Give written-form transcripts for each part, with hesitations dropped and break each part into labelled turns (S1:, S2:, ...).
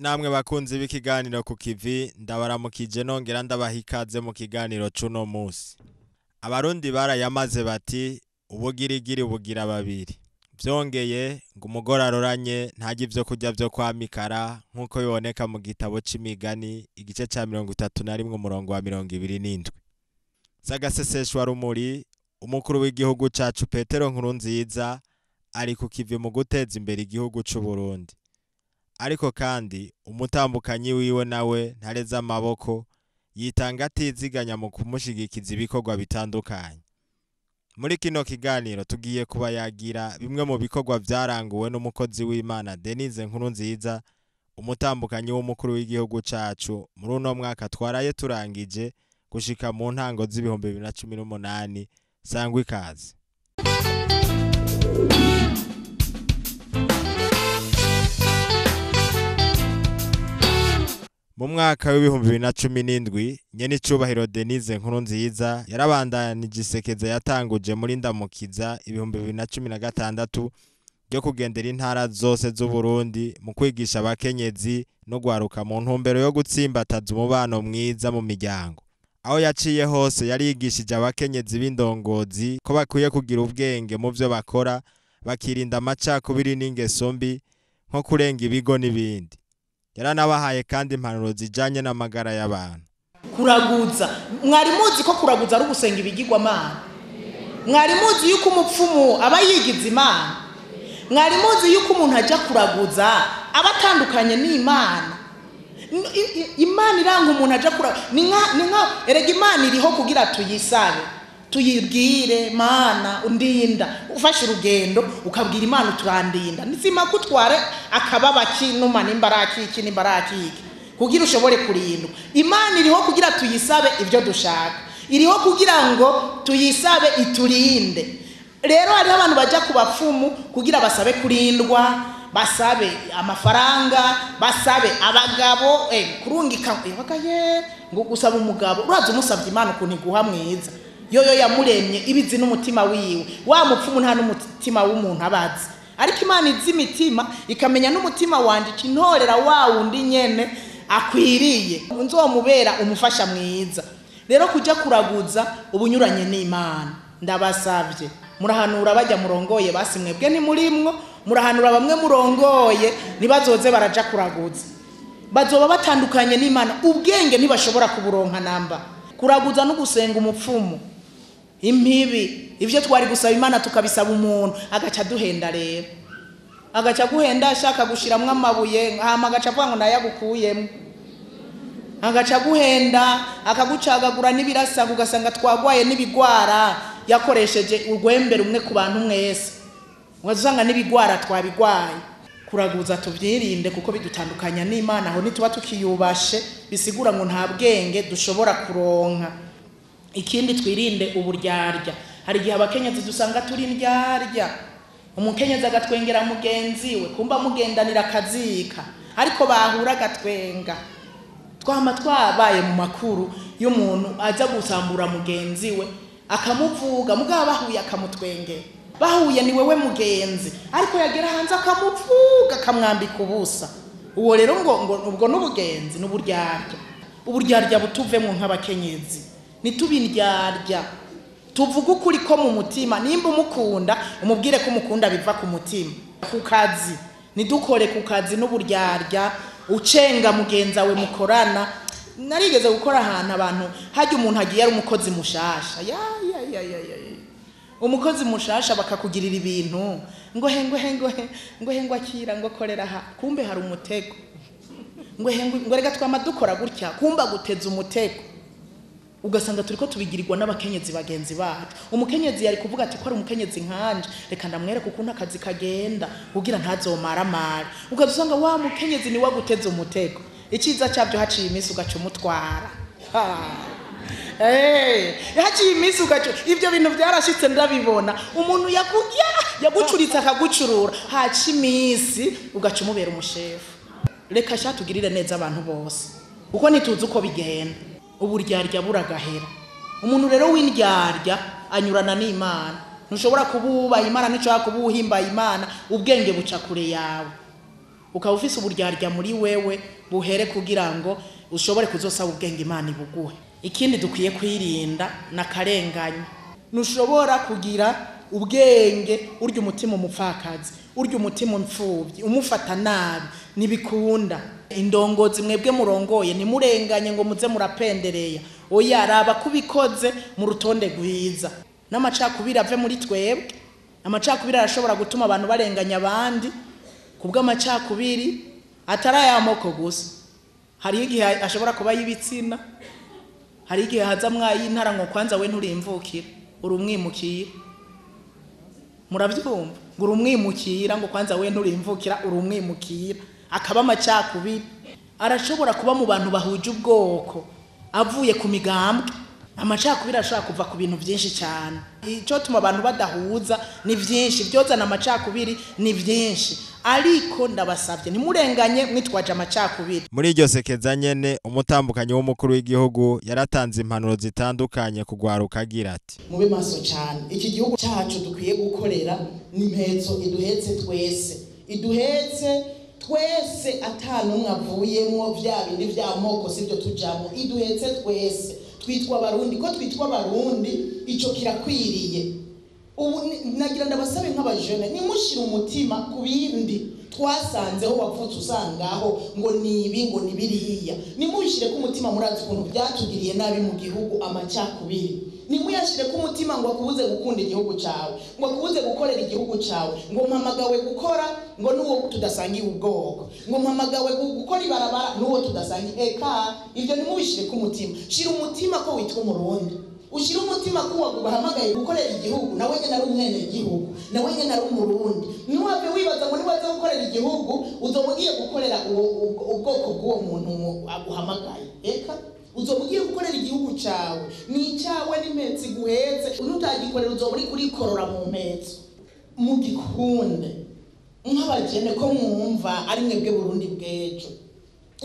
S1: Namwe bakunzi b'ikiganiro ku kivi, ndabaramukije nongera ndabaha ikaze mu kiganiro c'uno musi. Abarundi barayamaze bati ubugirigiri bugira babiri. Vyongeye ngo umugore aroranye ntarya ivyo kurya vyo kwa Mikara, nk'uko biboneka mu gitabo c'imigani igice ca 31 umurongo wa 27. Z'agaseseshwa rumuri, umukuru w'igihugu cacu Petero Nkurunziza ari ku kivi mu guteza imbere igihugu c'Uburundi. Ariko kandi umutambukanyi wiwe nawe ntareze amaboko, yitanga atiziganya mu kumushigikiza ibikorwa bitandukanye. Muri kino kiganiro tugiye kubayagira bimwe mu bikorwa vyaranguwe n'umukozi w'Imana Denise Nkurunziza, umutambukanyi w'umukuru w'igihugu cacu muri uno mwaka twaraye turangije gushika mu ntango z'ibihumbi 2018. Sangwa ikaze. Mu mwaka w'ibihumbi 2017, nyenicubahiro Denise Nkurunziza yarabandanije isekeza yatanguje muri Ndamukiza 2016 ryo kugendera intara zose z'Uburundi mu kwigisha abakenyezi no gwaruka mu ntumbero yo gutsimbataza umubano mwiza mu miryango. Aho yaciye hose yarigishije abakenyezi b'indongozi ko bakwiye kugira ubwenge mu vyo bakora, bakirinda amacakubiri n'ingeso mbi nko kurenga ibigo n'ibindi. Yaranabahaye kandi impanuro zijanye n'amagara y'abantu.
S2: Kuraguza, mwari muzi ko kuraguza ari ugusenga ibigirwamana? Mwari muzi yuko umupfumu aba yigiza Imana? Mwari muzi yuko umuntu ajya kuraguza aba atandukanye n'Imana? Imana iranga umuntu ajya kuraguza. Ni nka erega Imana iriho kugira tuyisabe, tuyibwire Mana undinda. Ufashe urugendo ukabwira Imana uturandinda, nizima kutware akababa kinuma nimba arakiki nimba arakiki, kugira ushobore kurindwa. Imana iriho kugira tuyisabe ibyo dushaka, iriho kugira ngo tuyisabe iturinde. Rero hariho abantu bajya ku bapfumu kugira basabe kurindwa, basabe amafaranga, basabe abagabo, kurungika bakaye ngo gusaba umugabo. Uraza umusabye Imana ukuntu iguha mwiza, yoyo yamuremye ibizi n'umutima wiwe. Wa mupfumu nta n'umutima w'umuntu abazi, ariko Imana izi imitima ikamenya n'umutima wanje ikintorera wa wundi nyene akwiriye, nzomubera umufasha mwiza. Rero kujya kuraguza ubunyuranye n'Imana. Ndabasavye, murahanura bajya murongoye, basi mwebwe ni murimwo, murahanura bamwe murongoye nibazoze baraja kuraguza, bazoba batandukanye n'Imana, ubwenge ntibashobora kuburonka namba. Kuraguza no gusenga umupfumu impibi, ivyo twari gusaba Imana tukabisaba umuntu agaca duhenda. Rero agaca guhenda ashaka gushiramwo amabuye, hama agaca avuga ngo nayagukuyemo, agaca guhenda akagucagagura n'ibirasa, ugasanga twagwaye n'ibigwara yakoresheje urwembe rumwe ku bantu mwese, ugasanga n'ibigwara twabigwaye. Kuraguza tuvyirinde kuko bidutandukanya n'Imana, aho nituba tukiyubashe bisigura ngo nta bwenge dushobora kuronka. Ikindi twirinde uburyarya. Hari igihe abakenyezi dusanga turi indyarya, umukenyezi agatwengera mugenzi we, kumba mugendanira akazika, ariko bahura agatwenga. Twama twabaye mu makuru y'umuntu aza gusambura mugenzi we akamuvuga, mugabo bahuye akamutwengera. Bahuye ni wewe mugenzi, ariko yagera hanze akamuvuga akamwambika ubusa. Uwo rero ngo ubwo n'ubugenzi n'uburyarya. Uburyarya butuvemo nk'abakenyezi, nitubindyarya, tuvuge ukuri ko mu mutima. Nimba umukunda umubwire ko umukunda biva ku mutima. Ku kazi nidukore ku kazi n'uburyarya, ucenga mugenza we mukorana. Narigeze gukora ahantu abantu hajya umuntu agiye ari umukozi mushasha, ya ya ya ya ya, umukozi mushasha bakakugirira ibintu ngo he ngo he ngo he ngo he ngo akira ngo korera aha, kumbe hari umutego, ngo he ngo rega twama dukora gutya, kumba guteza umutego. Ugasanga turiko tubigirirwa n'abakenyezi bagenzi bacu. Umukenyezi yari kuvuga ati ko ari umukenyezi nkanje, reka ndamwereke ukuntu akazi kagenda kugira ntazomaramara. Ukazusanga wa mukenyezi ni waguteza umutego. Iciza cyabyo haciye iminsi ugaca umutwara. Haciye iminsi ugaca. Ibyo bintu byarashitse ndabibona. Umuntu yakujya yagucuritse akagucurura, haci iminsi ugaca umubera umushefu. Reka sha tugirire neza abantu bose, kuko ntituzi uko bigenda. Uburyarya buragahera. Umuntu rero w'indyarya anyurana n'Imana. Ntushobora kububa Imana, ntushobora kubuhimba Imana, ubwenge buca kure yawe. Ukaba ufise uburyarya muri wewe, buhere kugira ngo ushobore kuzosaba ubwenge Imana ibuguhe. Ikindi dukwiye kwirinda n'akarengane. Ntushobora kugira ubwenge urya umutima umupfakazi, urya umutima imfubyi, umufata nabi, ntibikunda. Indongozi mwebwe murongoye ntimurenganye ngo muze murapendereya. Oya, raba kubikoze mu rutonde rwiza. N'amacakubiri ave muri twebwe. Amacakubiri arashobora gutuma abantu barenganya abandi kubw'amacakubiri atari ay'amoko gusa. Hariho igihe ashobora kuba y'ibitsina, hari igihe haza mway'intara ngo kwanza we nturimvukira, uri umwimukira. Muravyumva? Ngo uri umwimukira, ngo kwanza we nturimvukira, uri umwimukira. Akaba amacakubiri. Arashobora kuba mu bantu bahuje ubwoko avuye ku migambwe. Amacakubiri arashobora kuva ku bintu byinshi cyane. Icyo tuma abantu badahuza ni byinshi, byozana amacakubiri ni byinshi. Ariko ndabasabye ntimurenganye mwitwaje amacakubiri.
S1: Muri iryo sekeza nyene, umutambukanyi w'umukuru w'igihugu yaratanze impanuro zitandukanye kugwaruka agira ati:
S2: mube maso cyane, iki gihugu cyacu dukwiye gukorera ni impetso iduhetse twese, iduhetse twese atanumwe avuyemwo vya bindi vya moko sivyo tujamwo, iduhetse twese. Twitwa Abarundi, ko twitwa Abarundi ico kirakwiriye. Ubu nagira ndabasabe nk'abajene nimushire umutima ku bindi twasanzeho wavutse usangaho ngo ni ibi ngo ni biriya. Nimubishire ku mutima, murazi ukuntu byatugiriye nabi mu gihugu amacakubiri. Nimuyashire ku mutima ngo akubuze gukunda igihugu cyawe, ngo akubuze gukorera igihugu cyawe, ngo mpamagawe gukora ngo nuwo tudasangiye ubwoko, ngo mpamagawe gukora ibarabara nuwo tudasangiye. Eka ibyo nimubishire ku mutima. Shira umutima ko witwa Umurundi, ushira umutima ko waguhamagaye gukorera igihugu, nawe nyene ari umwene igihugu, nawe nyene ari Umurundi. Ntiwave wibaza ngo niwaza gukorera igihugu uzoba ugiye gukorera ubwoko bw'uwo muntu aguhamagaye. Eka uzoba ugiye gukorera igihugu cyawe, ni icyawe n'impetsi guhetse, nutagikorera uzoba uri kurikorora mu mpetso. Mugikunde nk'abajene ko mwumva ari mwebwe Burundi bw'ejo.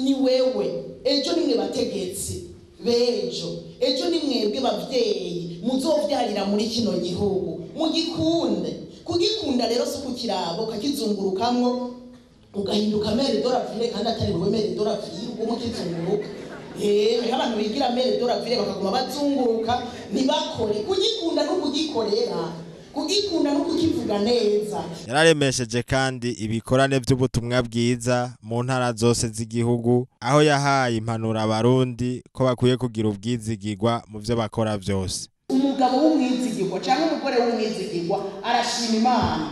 S2: Ni wewe ejo, ni mwe bategetsi b'ejo, ejo ni mwebwe bavyeyi muzovyarira muri kino gihugu. Mugikunde. Kugikunda rero si ukukiraba ukakizungurukamwo ugahinduka maire de la ville kandi atari wewe maire de la ville, uguma ukizunguruka. Hariho abantu bigira maire de la ville bakaguma bazunguruka ntibakore. Kugikunda no kugikorera, kugikunda no kukivuga neza.
S1: Yararemesheje kandi ibikorane by'ubutumwa bwiza mu ntara zose z'igihugu, aho yahaye impanuro Abarundi ko bakwiye kugira ubwizigirwa mu byo bakora byose.
S2: Umugabo w'umwizigirwa cyangwa umugore w'umwizigirwa arashima Imana.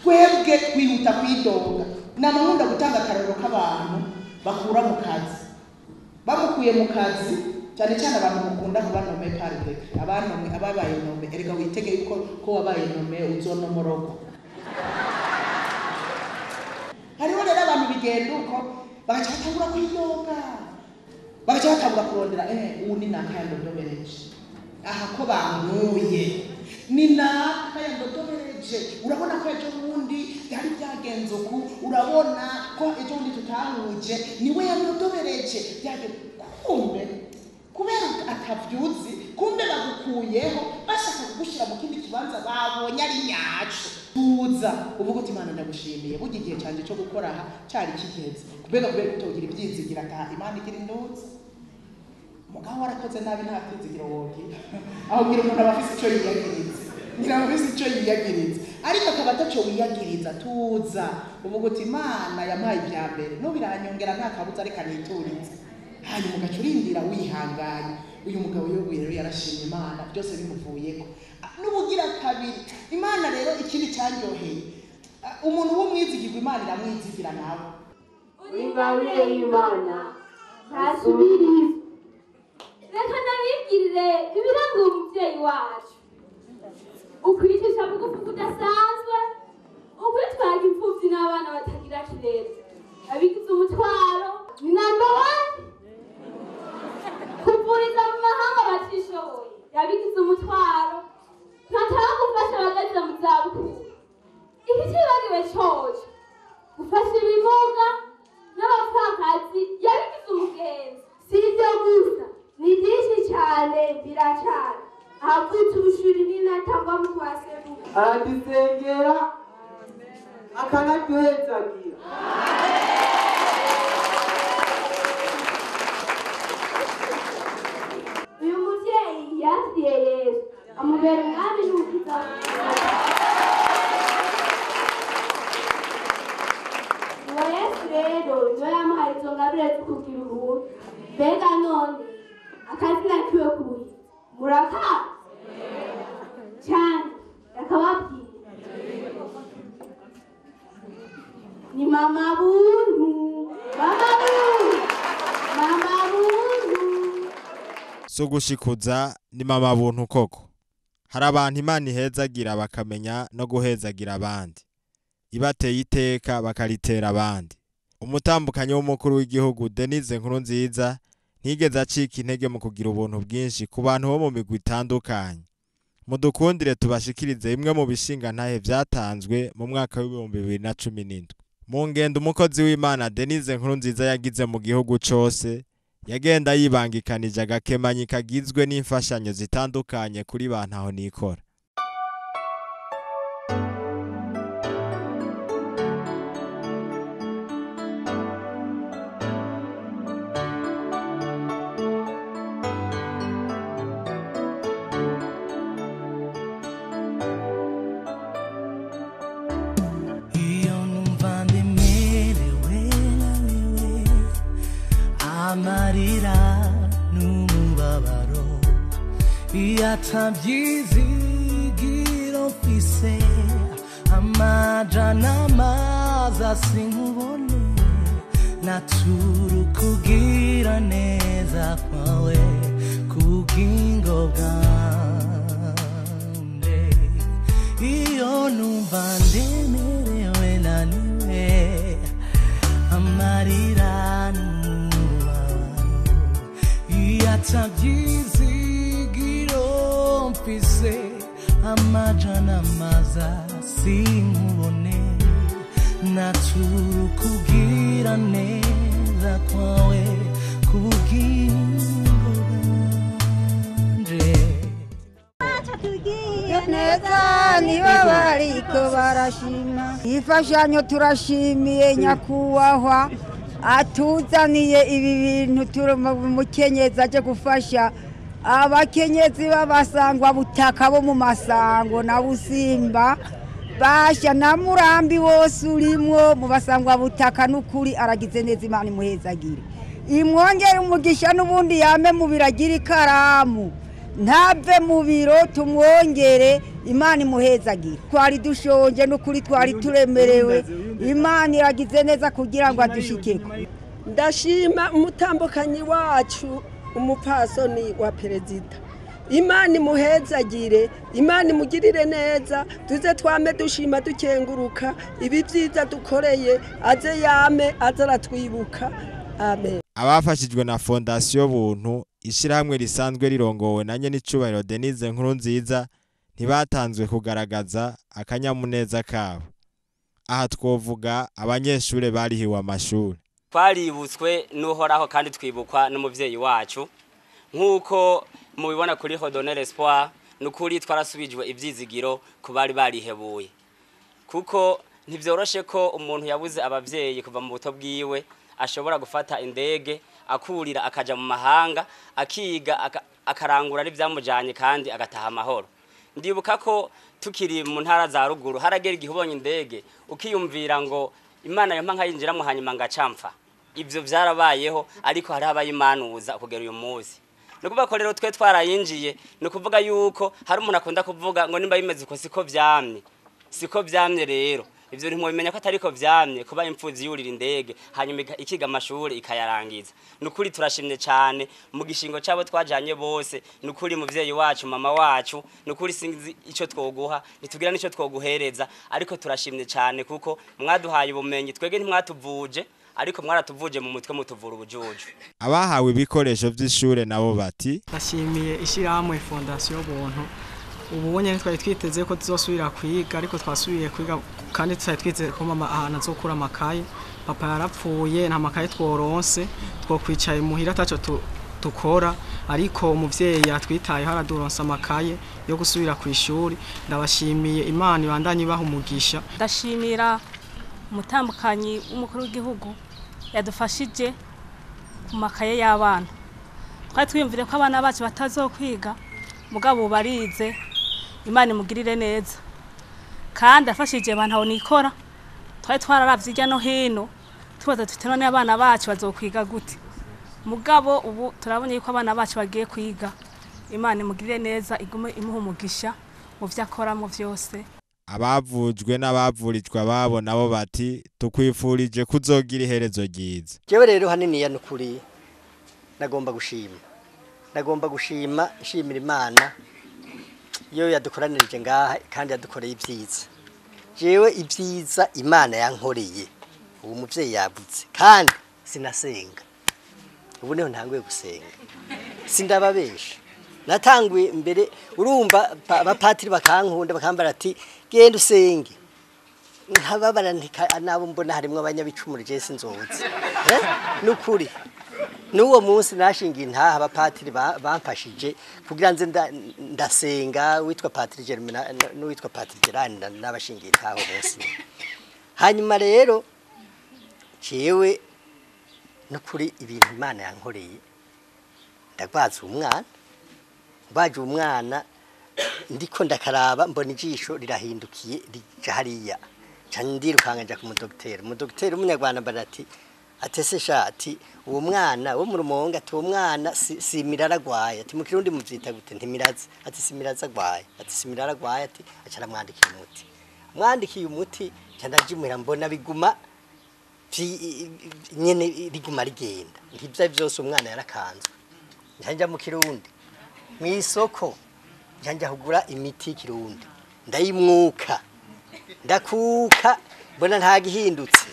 S2: Twebwe twihuta kwidoga. Nama nkunda gutanga akarorero k'abantu bakura mu kazi, bamukuye mu kazi, cyane cyane abantu mukunda kuba nommé par décret, abanomwe ababaye nommé. Erega witege yuko ko wabaye nommé uzonomorogwa. Hariho rero abantu bigenda uko bagaca batangura kwidoga, bagaca batangura kurondera ubu ni naka yandodobereje, aha ko bankuye ni naka yandodobereje, urabona ko ejo bundi byari byagenze uku, urabona ko ejo bundi tutahuje, niwe yandodobereje byagenze. Kumbe kubera atavyuzi, kumbe bagukuyeho bashaka kugushyira mu kindi kibanza babonye ari nyaco. Tuza uvuga uti Imana ndagushimiye, burya igihe canje cyo gukora aha cari kigeze. Kubera kutogira ibyizigira ata Imana igira induzi. Mugabo warakoze nabi nta kwizigiro wogira. Aho ngira umuntu aba afise ico yiyagiriza, ngira aba afise ico yiyagiriza, ariko akaba ataco wiyagiriza. Tuza uvuga uti Imana yampaye ibya mbere, n'ubiranyongera nta kabuza, reka niturize. Hanyuma ugaca urindira wihanganye. Uyu mugabo Yobu rero yarashimye Imana byose bimuvuyeko. N'ubugira kabiri Imana rero ikindi cyanyoheye, umuntu w'umwizigirwa Imana iramwizigira nawe.
S3: Ingabire y'Imana ntasubiriza. Reka ndabibwirire ibiranga uwo muvyeyi wacu: ukwicisha bugufi kudasanzwe, ukwitwaga imfuvyi n'abana batagira kirere, abigize umutwaro ni number 1, kuvuriza mu mahanga batishoboye yabigize umutwaro, ntatanga gufasha abageze mu zabukuru. Iki cibagiwe coco gufasha ibimuga n'abapfakazi yabigize umugenzi.
S4: Si ibyo gusa, ni byinshi cyane biracana. Ahavutse ubushuri n'inatangwa mu kwa seruka.
S5: Aradusengera, akanaduhezagira.
S4: Uyu muvyeyi yakiriye Yesu amubera umwami n'umukiza. Uwo Yesu rero niwe yamuhaye izo ngabire zo kugira ubuntu. Mbega none akazina kiwe kuyi murakazi cyane, ndakababwira ni mama buntu, mama buntu, mama buntu.
S1: So gushikuza ni mama buntu koko. Hari abantu Imana ihezagira bakamenya no guhezagira abandi, ibateye iteka bakaritera abandi. Umutambukanyi w'umukuru w'igihugu Denise Nkurunziza ntigeze acika intege mu kugira ubuntu bwinshi ku bantu bo mu migwi itandukanye. Mudukundire tubashikirize bimwe mu bishingantahe vyatanzwe mu mwaka w'2017. Mu ngendo umukozi w'Imana Denise Nkurunziza yagize mu gihugu cose, yagenda yibangikanije agakemanyi kagizwe n'imfashanyo zitandukanye kuri ba ntahonikora.
S6: Iyo numva ndemerewe naniwe, amarira n'umubabaro, iyo atabyizigiro mfise, amaja n'amazi sinkubone, natura ukugira neza kwawe ku bugingo bwanje. Iyo numva ndemerewe naniwe, amarira n'umubabaro, iyo atabyizigiro mfise, amaja n'amaza sinkubone, natura ukugira neza kwawe ku bugingo bwanje.
S7: Neza niba bariko barashima imfashanyo, turashimiye nyakubahwa atuzaniye ibi bintu. Turi umukenyezi aje gufasha abakenyezi b'abasangwa butaka bo mu Masango na Busimba basha na Murambi wose urimwo mu basangwa butaka. N'ukuri aragize neza, Imana imuhezagire, imwongere umugisha, n'ubundi yame mu biragira ikaramu ntave mu biro, tumwongere. Imana imuhezagire. Twari dushonje n'ukuri, twari turemerewe. Imana iragize neza kugira ngo adushikeko.
S8: Ndashima umutambukanyi wacu, umupfasoni wa perezida. Imana imuhezagire, Imana imugirire neza. Tuze twame dushima, dukenguruka ibi byiza dukoreye, aze yame aze aratwibuka. Amen.
S1: Abafashijwe na Fondation Buntu, ishirahamwe risanzwe rirongowe na nyenicubahiro Denise Nkurunziza, ntibatanzwe kugaragaza akanyamuneza kabo. Aha twovuga abanyeshure barihiwe amashuri.
S9: Twaributswe n'Uhoraho kandi twibukwa n'umuvyeyi wacu, nk'uko mubibona kuri Redonner Espoir. Nukuri twarasubijwe ivyizigiro ku bari barihebuye, kuko ntivyoroshe ko umuntu yabuze abavyeyi kuva mu buto bwiwe ashobora gufata indege akurira akaja mu mahanga, akiga, akarangura ari vyamujanye kandi agataha amahoro. Ndibuka ko tukiri mu ntara za ruguru haragera igihe ubonye indege ukiyumvira ngo Imana yompa nkayinjiramo hanyuma ngacamfa. Ivyo vyarabayeho, ariko hariho abayimanuza kugera uyu munsi. Ni ukuvuga ko rero twe twarayinjiye. Ni ukuvuga yuko hari umuntu akunda kuvuga ngo nimba bimeze uko siko vyamye, siko vyamye. Rero ivyo ntimubimenya ko atariko vyamye, kuba imfuvyi yurira indege hanyuma ikiga amashuri ikayarangiza. Ni ukuri turashimye cane mu gishingo cabo twajanye bose. Ni ukuri muvyeyi wacu, mama wacu, ni ukuri sinzi ico twoguha, ntitugira n'ico twoguhereza, ariko turashimye cane kuko mwaduhaye ubumenyi. Twebwe ntimwatuvuje, ariko mwaratuvuje mu mutwe, mutuvura ubujuju.
S1: Abahawe ibikoresho vy'ishure nabo bati:
S10: Ndashimiye ishyirahamwe Fondation Buntu. Ubu nyine twari twiteze ko tuzosubira kwiga, ariko twasubiye kwiga kandi twari twiteze ko mama ahantu azokura amakaye. Papa yarapfuye, nta makaye tworonse, twokwicaye muhira ataco dukora, ariko umuvyeyi yatwitayeho araduronsa amakaye yo gusubira ku ishuri. Ndabashimiye, Imana ibandanye ibaha umugisha.
S11: Ndashimira
S5: Umutambukanyi w'umukuru w'igihugu yadufashije ku makaye y'abana. Twari twiyumvire ko abana bacu batazokwiga, mugabo barize. Imana imugirire neza. Kandi afashije abantu aho nikora. Twari twararavye hirya no hino tubaza tuti none abana bacu bazokwiga gute? Mugabo ubu turabonye yuko abana bacu bagiye kwiga. Imana imugirire neza, igume imuha umugisha mu vyo akoramo vyose.
S1: Abavujwe n'abavurijwe ababo nabo bati tukwifurije kuzogira iherezo ryiza.
S11: Jewe rero haniniya nukuri nagomba gushima nshimira Imana iyo yadukoranirije ngaha kandi yadukoreye ibyiza. Jewe ibyiza Imana yankoreye uwo muvyeyi yavuze, kandi sinasenga, ubu niho ntanguye gusenga, sindababesha. Natanguye mbere urumva abapatiri bakankunda bakambara ati genda usenge, nkababara nabo mbona harimwo abanyabicumuro je sinzoza. Nukuri n'uwo munsi nashingiye intaha abapatiri bamfashije kugira nze ndasenga, witwa Patiri Jeremy n'uwitwa Patiri Gerard n'abashingiye intaho bose. Hanyuma rero jewe nukuri ibintu Imana yankoreye, ndagwaza umwana, mbaje umwana ndiko ndakaraba mbona ijisho rirahindukiye rija hariya, nca ndirukanga nja ku mudogiteri. Umudogiteri w'umunyarwanda mbara ati atese sha, ati uwo mwana wo mu Rumonge, ati uwo mwana si mirara agwaye, ati mu Kirundi muvyita gute? Ntimiraza. Ati si miraza agwaye, ati si mirara agwaye, ati aca aramwandikira umuti. Amwandikiye umuti nca ndajimuhira mbona biguma nyene riguma rigenda, ntibya vyose umwana yarakanzwe. Nca nja mu Kirundi mw'isoko, nca nja kugura imiti y'ikirundi, ndayimwuka ndakuka mbona nta gihindutse.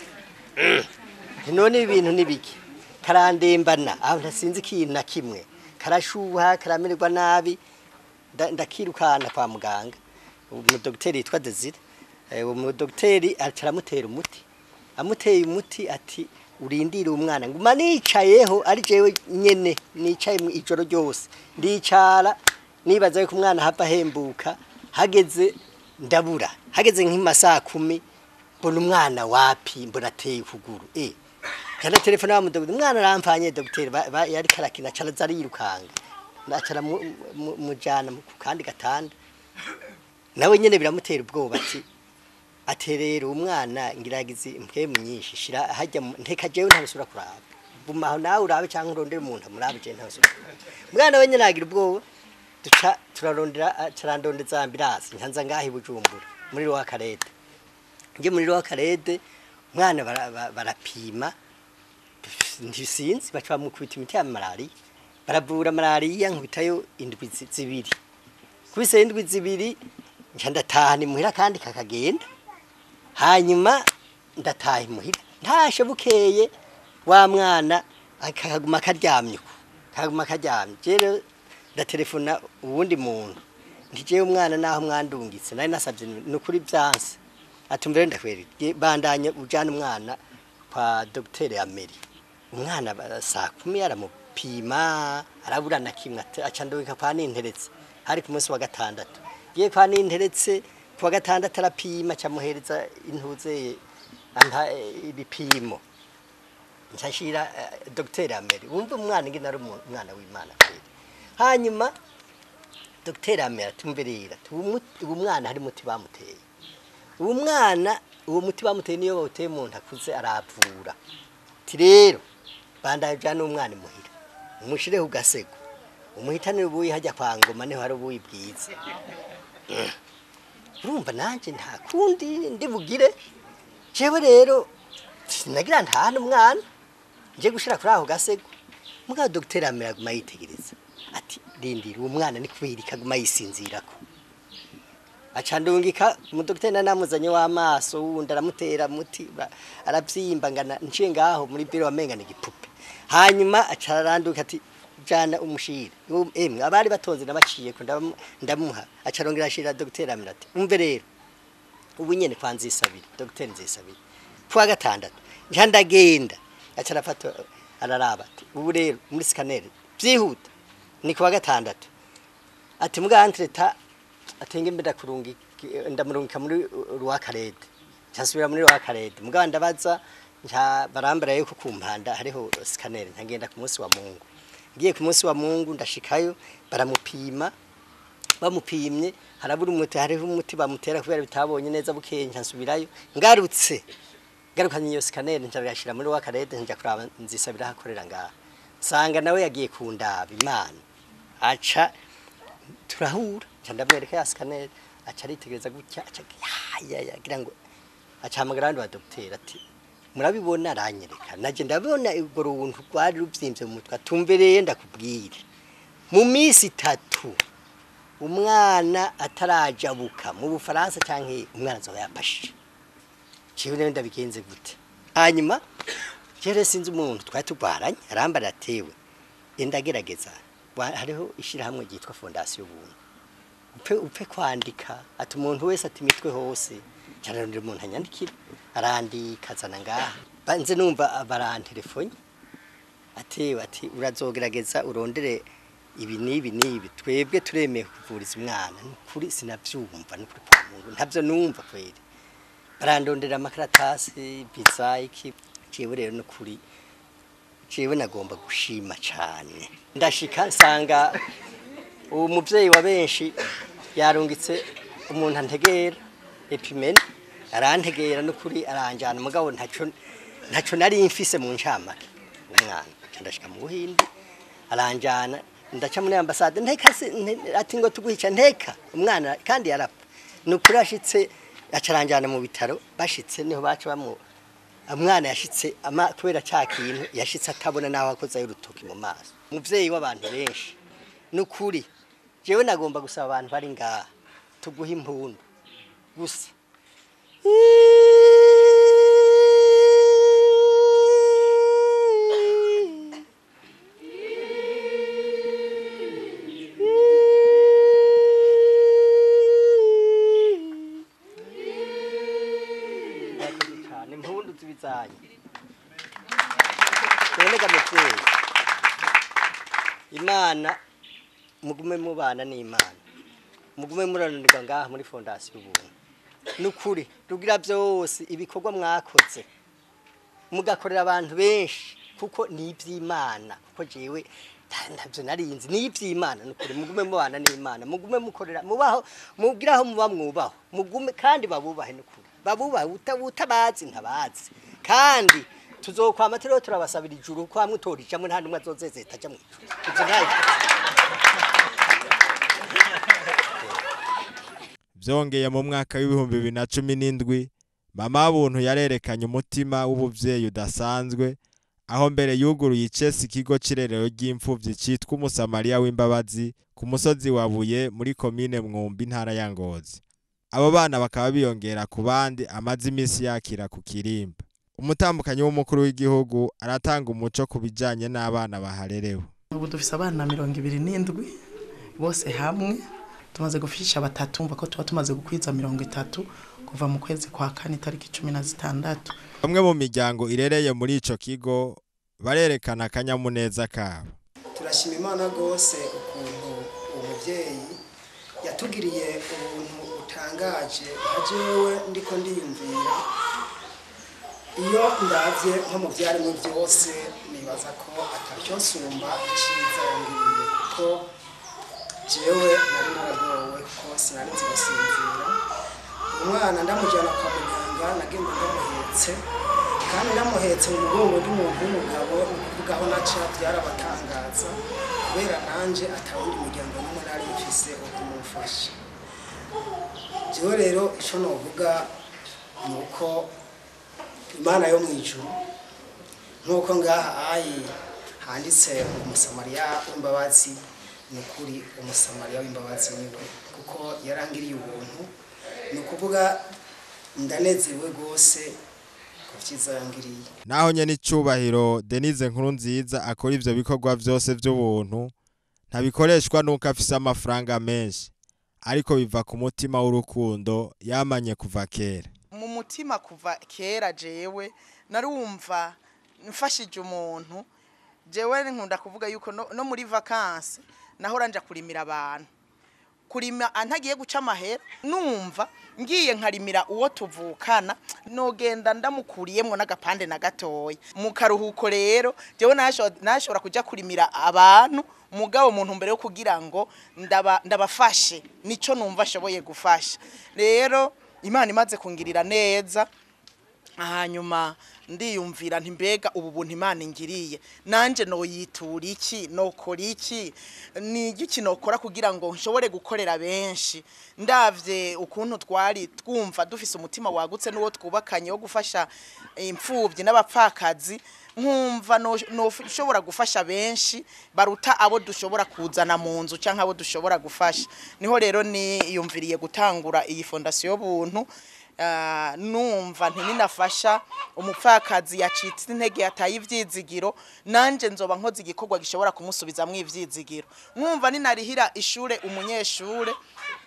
S11: None ibintu nibiki karandembana aho ntasinzi ikintu na kimwe, karashuha karamererwa nabi, ndakirukana kwa muganga. Umudogiteri yitwa Desire, umudogiteri aramutera umuti, amuteye umuti ati urindire umwana. Nguma nicayeho ari jewe nyene nicaye mu ijoro ryose, ndicara nibaza yuko umwana hava ahembuka. Hageze ndabura, hageze nk'amasaha 10 mbona umwana wapi, mbona ateye ukuguru. Kana telefone wa mudogiteri, umwana aramfanye dogiteri yari karakina caraza arirukanga, acara mujana ku kandi gatanda, nawe nyene biramutera ubwoba ati aterera umwana ngiragize impwemu nyinshi shira hajya nteka jewe ntabisura kuraba, gumaho nawe urabe cyangwa urondere umuntu amurabe, je ntabisura. Umwana we nyene agira ubwoba, duca turarondera carandondeza ambulance nkanza ngahi Bujumbura muri Rwakarede. Nje muri Rwakarede umwana barapima ntisinzi, baca bamukubita imiti ya malaria, baravura malaria nkubitayo indwi zibiri. Kubise indwi zibiri nca ndataha ni muhira kandi kakagenda. Hanyuma ndataha imuhira, ntashe bukeye wa mwana akaguma karyamye, kaguma karyamye. Rero ndatelefona uwundi muntu nti jewe umwana naho mwandungitse nari nasabye nukuri byanse, ati mbere ndakwereke bandanye ujana umwana kwa Dr. Ameri. Umwana saa 10 aramupima arabura na kimwe, aca ndungika kwa Ninteretse, hari ku munsi wa gatandatu. Giye kwa Ninteretse kuwa gatandatu arapima acamuhereza intuze ampa ibipimo, nshashira Dr. Ameri. Wumva umwana ingene ari umwana w'Imana kweli. Hanyuma Dr. Ameri atumberera uwo mwana hari muti bamuteye, uwo mwana uwo muti bamuteye niyo bawuteye umuntu akuze aravura. Ati rero bandaye jana umwana imuhira umushireho ugasego umuhitanire ubuyi hajya kwa Ngoma niho hari ubuyi bwiza. Urumva nanje nta kundi ndibugire. Jewe rero sinagira ntahana umwana nje gushira kuri aho gasego. Mugabo Dr. Amera aguma yitegereza ati rindira uwo mwana ni kwirika aguma yisinzirako. Aca ndungika umudogiteri namuzanye w'amaso wundi aramutera muti aravyimba ngana nciye ngaho muri biro wamenga ni igipupe. Hanyuma aca aranduka ati jana umushira emwe abari batonze nabaciye ko ndamuha. Aca arongera ashira Dr. Amera ati umve rero ubu nyene kwa Nzisabira Dr. Nzisabira kuwa gatandatu nca ndagenda. Aca arafata araraba ati ubu rero muri scanner byihuta ni kuwa gatandatu, ati muga entreta atenge mbeda kurungi ndamurungika muri Rwakarede. Nsubira muri Rwakarede mugabo ndabaza nca barambara yuko kumpanda hariho scanner, nkagenda ku munsi wa Mungu. Ngiye ku munsi wa Mungu ndashikayo, baramupima, bamupimye harabura umuti, hariho umuti bamutera kubera bitabonye neza. Bukeye nsubirayo, ngarutse ngarukanye iyo scanner, nca birashira muri Rwakarede, nja kuraba nzisabira hakorera ngaha, nsanga nawe yagiye kundaba. Imana aca turahura, nca ndamwereka ya scanner, aca aritegereza gutya, aca ya ya gira ngo acahamagara abandi ba dogiteri ati murabibona? Aranyereka, naje ndabona urwo runtu rwari ruvyimbye mu mutwe. Atumbereye ndakubwire, mu minsi 3 umwana atarajabuka mu Bufaransa canke umwana azoba yapashije. Jewe rero ndabigenze gute? Hanyuma jere sinzi umuntu twari turwaranye, arambara atewe ndagerageza, hariho ishirahamwe ryitwa Fondation Ubuntu, upfe kwandika ati umuntu wese ati imitwe hose, cyararondera umuntu anyandikira, arandika azana ngaha. Banze numva barantelefone ati ati urazogerageza urondere ibi n'ibi n'ibi, twebwe turemeye kuvuriza umwana. Nukuri sinavyumva, nukuri kwa Mungu ntavyo numva kweri. Barandondera amakaratasi, visa, iki. Jewe rero nukuri jewe nagomba gushima cane. Ndashika nsanga uwo muvyeyi wa benshi yarungitse umuntu antegera epimene, arantegera nukuri aranjana, mugabo ntaco nari mfise mu ncamake umwana. Ndashika mu Buhindi aranjana, ndaca muri ambasade nteka ati ngo tuguhica nteka umwana kandi yarapfa. Nukuri ashitse acaranjana mu bitaro, bashitse niho baca bamu umwana yashitse ama kubera ca kintu yashitse atabona naho akoza y'urutoki mu maso. Muvyeyi w'abantu benshi, nukuri jewe nagomba gusaba abantu bari ngaha tuguha impundu gusa. Impundu zibizanye nonega muvyeyi, Imana mugume mubana n'Imana, mugume murananirwa ngaha muri Fondation Ubuntu. Nukuri rugira byose ibikorwa mwakoze mugakorera abantu benshi, kuko ni iby'Imana, kuko jewe ntavyo narinzi, ni iby'Imana. Nukuri mugume mubana n'Imana, mugume mukorera mubaho, mugiraho muba mwubaho, mugume kandi babubahe. Nukuri babubahe, utabazi ntabazi, kandi tuzokwama turiho turabasabira ijuru, ko hamwe utorijamwe nta numwe azozezeta aja mw'ijuru. Ivyo ntayo.
S1: Vyongeye mu mwaka w'2017 mama Buntu yarerekanye umutima w'ubuvyeyi udasanzwe, aho mbere yuguruye icese ikigo c'irerero ry'imfuvyi citwa Umusamariya w'Imbabazi ku musozi wa Buye muri komine Mwumbi, intara ya Ngozi. Abo bana bakaba biyongera ku bandi amaze imisi yakira ku kirimba. Umutambukanyi w'umukuru w'igihugu aratanga umuco ku bijanye n'abana baharerewe.
S12: Ubu dufise abana 27 bose hamwe, tumaze gufisha 3, umva ko tuba tumaze gukwiza 30 kuva mu kwezi kwa kane tariki 16.
S1: Bamwe mu miryango irereye muri ico kigo barerekana akanyamuneza kabo.
S13: Turashima Imana gose ukuntu umuvyeyi yatugiriye ubuntu butangaje. Jewe ndiko ndiyumvira, iyo ndavye nko mu vyaremwe vyose, nibaza ko atacyo nsumba iciza yangiriye, kuko jewe nari naragowe, kuko sinari nzi gusinzira. Umwana ndamujyana kwa muganga, nagenda ndamuhetse, kandi ndamuhetse mu mugongo ry'umuntu w'umugabo, ni ukuvuga aho naca byarabatangaza, kubera nanje atawundi muryango n'umwe nari mfise wo kumufasha. Jewe rero ico novuga ni uko Imana yo mu ijuru, nk'uko ngaha ayi handitse Umusamariya w'Imbabazi, ni ukuri Umusamariya w'Imbabazi niwe, kuko yarangiriye ubuntu. Ni ukuvuga ndanezerewe rwose ku vyiza yangiriye.
S1: Naho nyene icubahiro Denise Nkurunziza akora ivyo bikorwa vyose vy'ubuntu, ntabikoreshwa nuko afise amafaranga menshi, ariko biva ku mutima w'urukundo yamanye kuva kera.
S2: Mu mutima kuva kera jewe narumva mfashije umuntu. Jewe nkunda kuvuga yuko no muri vacances nahora nja kurimira abantu. Kurima ntagiye guca amahera, numva ngiye nkarimira uwo tuvukana nogenda ndamukuriyemwo n'agapande na gatoya. Mu karuhuko rero jewe nashobora kuja kurimira abantu, mugabo mu ntumbero yo kugira ngo ndabafashe nico numva ashoboye gufasha. Rero Imana imaze kungirira neza, hanyuma ndiyumvira nti mbega ubu buntu Imana ingiriye nanje noyitura iki, nokora iki, ni igiki nokora kugira ngo nshobore gukorera benshi. Ndavye ukuntu twari twumva dufise umutima wagutse n'uwo twubakanye wo gufasha imfuvyi n'abapfakazi, nkumva noshobora gufasha benshi baruta abo dushobora kuzana mu nzu canke abo dushobora gufasha. Niho rero niyumviriye gutangura iyi fondasiyo y'ubuntu. Numva nti ninafasha umupfakazi yacitse intege yataye ivyizigiro, nanje nzoba nkoze igikorwa gishobora kumusubizamwo ivyizigiro. Nkumva ninarihira ishure umunyeshure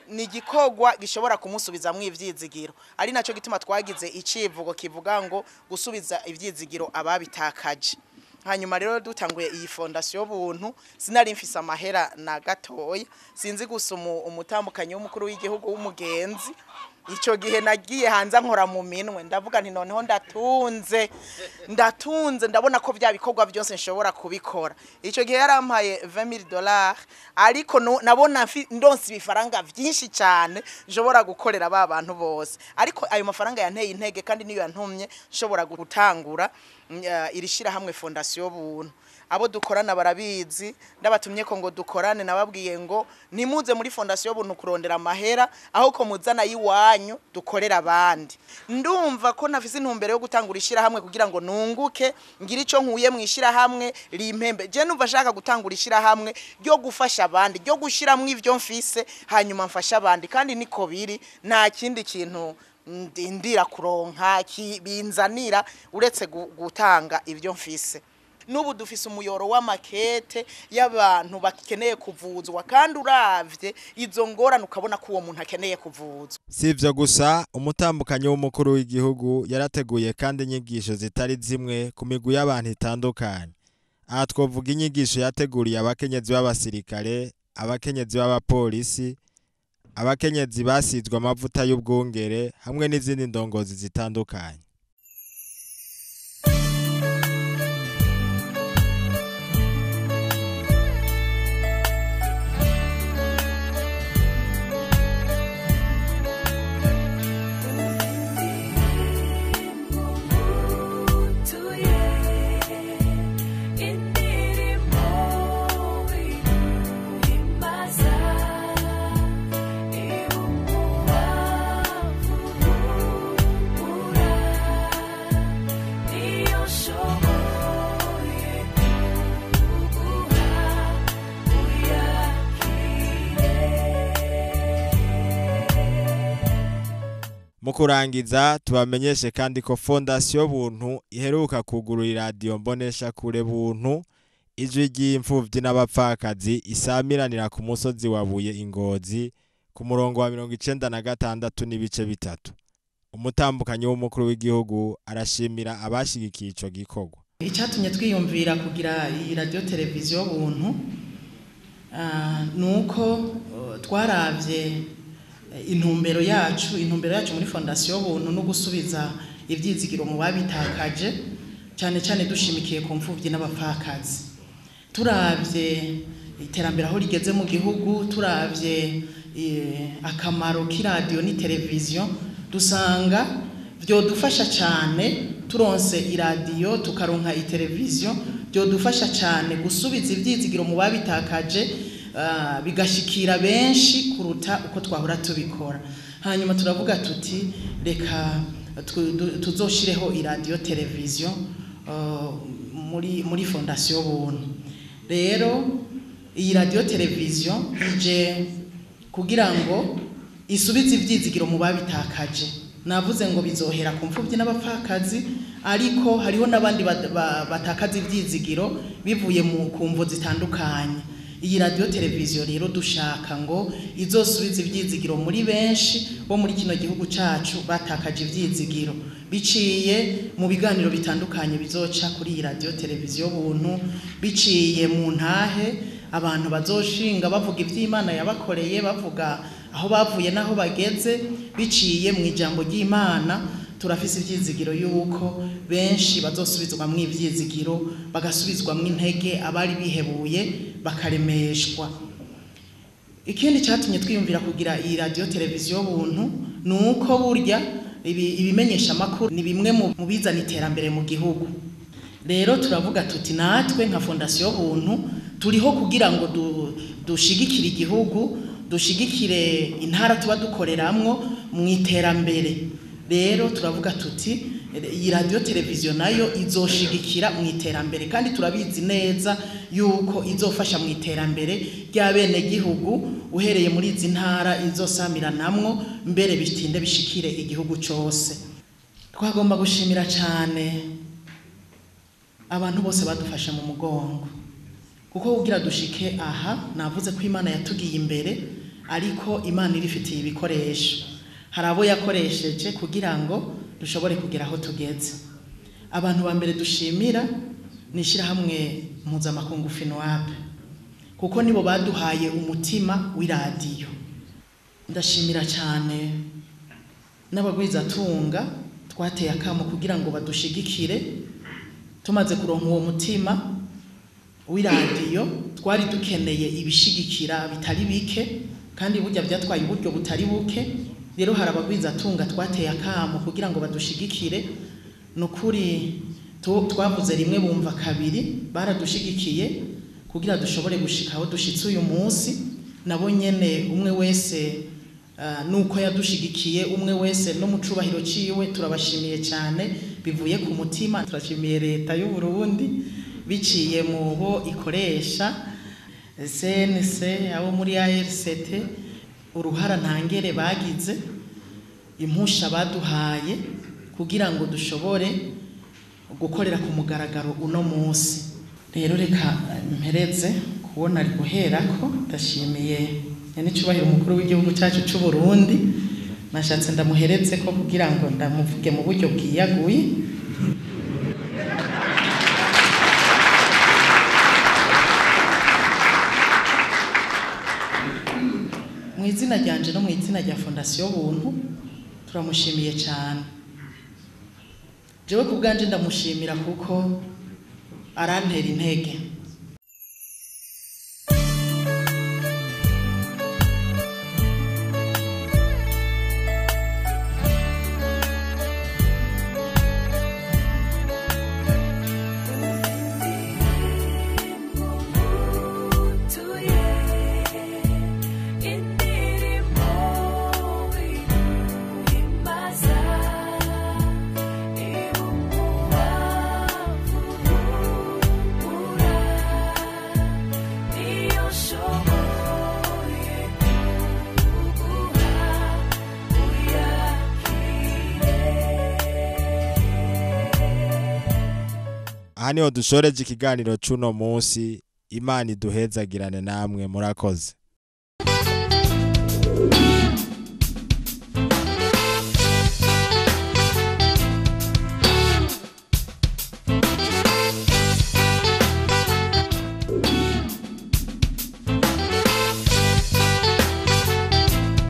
S2: ni igikorwa gishobora kumusubizamwo ivyizigiro, ari naco gituma twagize icivugo kivuga ngo gusubiza ivyizigiro ababitakaje. Hanyuma rero dutanguye iyi fondasiyo y'ubuntu, sinari mfise amahera na gatoya, sinzi gusa umutambukanyi w'umukuru w'igihugu w'umugenzi. Ico gihe nagiye hanze nkora mu minwe, ndavuga nti noneho ndatunze, ndabona ko bya bikorwa byose nshobora kubikora. Ico gihe yarampaye $20,000, ariko nabona ndonse ibifaranga vyinshi cyane nshobora gukorera ba bantu bose. Ariko ayo mafaranga yanteye intege kandi niyo yantumye nshobora gutangura iri shirahamwe fondasiyo y'ubuntu. Abo dukorana barabizi, ndabatumye ko ngo dukorane, nababwiye ngo nimuze muri fondasiyo y'ubuntu kurondera amahera, aho ko muzana yiwanyu dukorera abandi. Ndumva ko nafise intumbero yo gutangura ishirahamwe kugira ngo nunguke, ngire ico nkuye mu ishirahamwe rimpembe. Je numva shaka gutangura ishirahamwe ryo gufasha abandi, ryo gushiramwo ivyo mfise hanyuma mfasha abandi, kandi niko biri, nta kindi kintu ndindira kuronka binzanira uretse gutanga ivyo mfise. N'ubu dufise umuyoro w'amakete y'abantu bakeneye kuvuzwa, kandi uravye izo ngorane ukabona ko uwo muntu akeneye kuvuzwa.
S1: Si ivyo gusa, umutambukanyi w'umukuru w'igihugu yarateguye kandi inyigisho zitari zimwe ku migwi y'abantu itandukanye. Aha twovuga inyigisho yateguriye abakenyezi b'abasirikare, abakenyezi b'abapolisi, abakenyezi basizwe amavuta y'ubwungere hamwe n'izindi ndongozi zitandukanye. Mu kurangiza tubamenyeshe kandi ko Fondasiyo Buntu iheruka kugurura iradiyo mbonesha kure Buntu, ijwi ry'imfuvyi n'abapfakazi, isamiranira ku musozi wa Buye Ingozi ku murongo wa 96.3. Umutambukanyi w'umukuru w'igihugu arashimira abashigikiye ico gikorwa.
S12: Icatumye twiyumvira kugira iyi radio televiziyo Buntu nuko twaravye intumbero yacu muri fondasiyo Buntu no gusubiza ivyizigiro mu babitakaje, cyane cyane dushimikiye ku mfuvyi n'abapfakazi. Turavye iterambere aho rigeze mu gihugu, turavye akamaro k'iradiyo ni televiziyo, dusanga vyodufasha cyane turonse iradiyo tukaronka iteleviziyo, byodufasha cyane gusubiza ivyizigiro mu babitakaje, bigashikira benshi kuruta uko twahora tubikora. Hanyuma turavuga tuti reka tuzoshireho iradiyo televiziyo muri fondasiyo Buntu. Rero iyi radiyo televiziyo ije kugira ngo isubize ivyizigiro mu babitakaje. Navuze ngo bizohera ku mfuvyi n'abapfakazi, ariko hariho n'abandi batakaza ivyizigiro bivuye mu kumvo zitandukanye. Iyi radio televiziyo rero dushaka ngo izosubize ivyizigiro muri benshi bo muri kino gihugu cacu batakaje ivyizigiro, biciye mu biganiro bitandukanye bizoca kuri iyi radio televiziyo Buntu, biciye mu ntahe Abantu bazoshinga bavuga ivy'Imana yabakoreye, bavuga aho bavuye n'aho bageze biciye mu ijambo ry'Imana. Turafise ivyizigiro yuko benshi bazosubizwamwo ivyizigiro, bagasubizwamwo intege, abari bihebuye bakaremeshwa. Ikindi cyatumye twiyumvira kugira iyi radio televiziyo Buntu ni uko burya ibimenyesha amakuru ni bimwe mu bizana iterambere mu gihugu. Rero turavuga tuti natwe nka Fondation Buntu turiho kugira ngo dushigikire igihugu, dushigikire intara tuba dukoreramwo mu iterambere. Rero turavuga tuti iyi radio televiziyo nayo izoshigikira mu iterambere, kandi turabizi neza yuko izofasha mu iterambere ry'abenegihugu uhereye muri izi ntara izosamiranamwo, mbere bitinde bishikire igihugu cose. Twagomba gushimira cyane abantu bose badufashe mu mugongo, kuko kugira dushike aha navuze ko Imana yatugiye imbere, ariko Imana irifitiye ibikoresho. Hari abo yakoresheje kugira ngo dushobore kugera aho tugeze. Abantu ba mbere dushimira ni ishyirahamwe mpuzamakungu FINUAP, kuko nibo baduhaye umutima w'iradiyo. Ndashimira cyane n'abagwizatunga twateye akamo kugira ngo badushigikire. Tumaze kuronka uwo mutima w'iradiyo twari dukeneye ibishigikira bitari bike, kandi burya byatwaye uburyo butari buke. Rero hari abagwizatunga twateye akamo kugira ngo badushigikire. Nukuri twavuze rimwe bumva kabiri, baradushigikiye kugira dushobore gushika aho dushitse uyu munsi. Nabo nyene umwe wese nuko yadushigikiye, umwe wese no mu cubahiro ciwe, turabashimiye cyane bivuye ku mutima. Turashimiye leta y'u Burundi biciye mu bo ikoresha CNC, abo muri ARCT, uruhara ntangere bagize, impusha baduhaye kugira ngo dushobore gukorera ku mugaragaro uno munsi. Rero reka mpereze kubona ari guherako. Ndashimiye nyenicubahiro umukuru w'igihugu cyacu cy'u Burundi, nashatse ndamuhereze ko kugira ngo ndamuvuge mu buryo bwiyaguye. Mu izina ryanje no mu izina rya Fondation Buntu turamushimiye cyane. Jewe ku bwanje ndamushimira kuko arantera intege.
S1: Aha niho dushoreje ikiganiro c'uno munsi. Imana iduhezagirane namwe, murakoze.